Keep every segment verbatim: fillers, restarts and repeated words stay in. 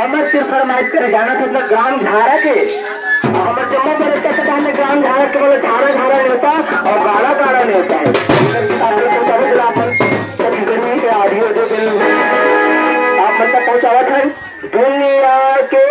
हमर सिर्फ फरमाइश करे जाना था अपना ग्राम झारा के। हमर जम्मो बरस के पता है ग्राम झारा के बोले झारा झारा नेवता अउ गाड़ा गाड़ा नेवता है। छत्तीसगढ़ी के audio जो बिल आप मन तक पहुंचावत है दुनिया के।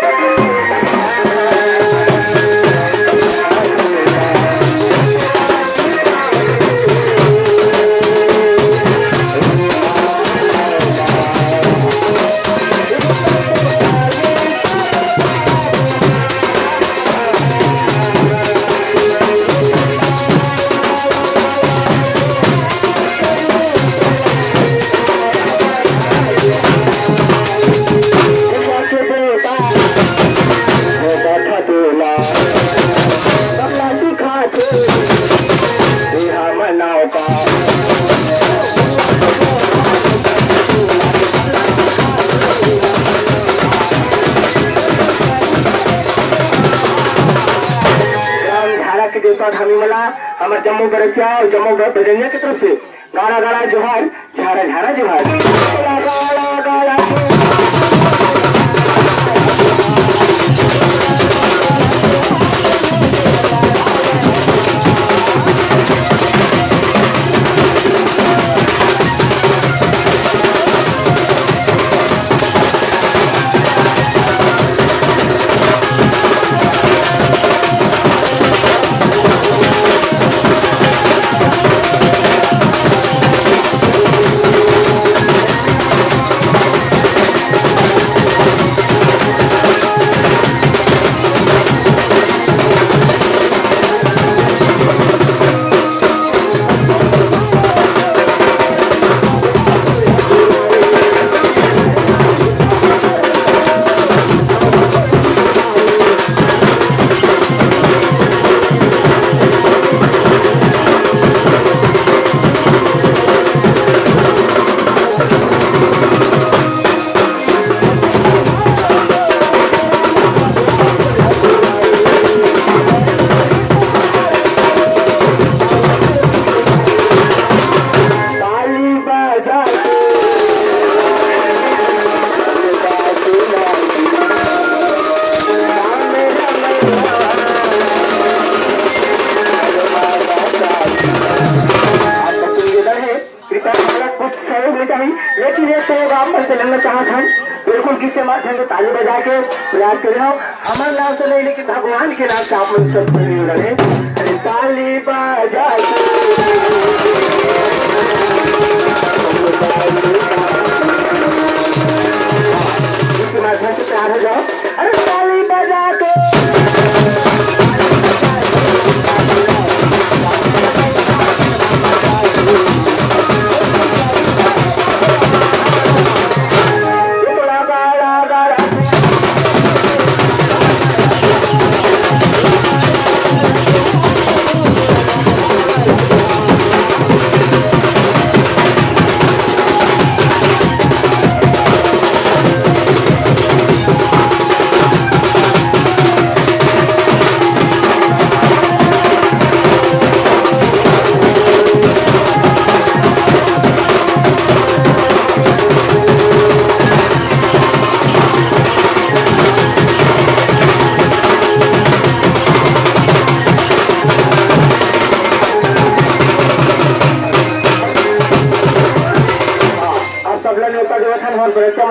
ग्राम झारा के देवता धामी मन ला हमर जम्मो बरतिया अउ जम्मो ब-, बजनिया के तरफ से गाड़ा गाड़ा जोहार, झारा झारा जोहार। कृपया मोला कुछ सहयोग नहीं चाहिए, लेकिन ये सहयोग आप मन से लेना चाहत हन। बिल्कुल गीत के माध्यम से ताली बजा के प्रयास करे हो। हमारे नाम से नहीं, लेकिन भगवान के नाम से आप मन सब सहयोग रहे। अरे ताली बजा के गीत के माध्यम से तैयार हो जाओ।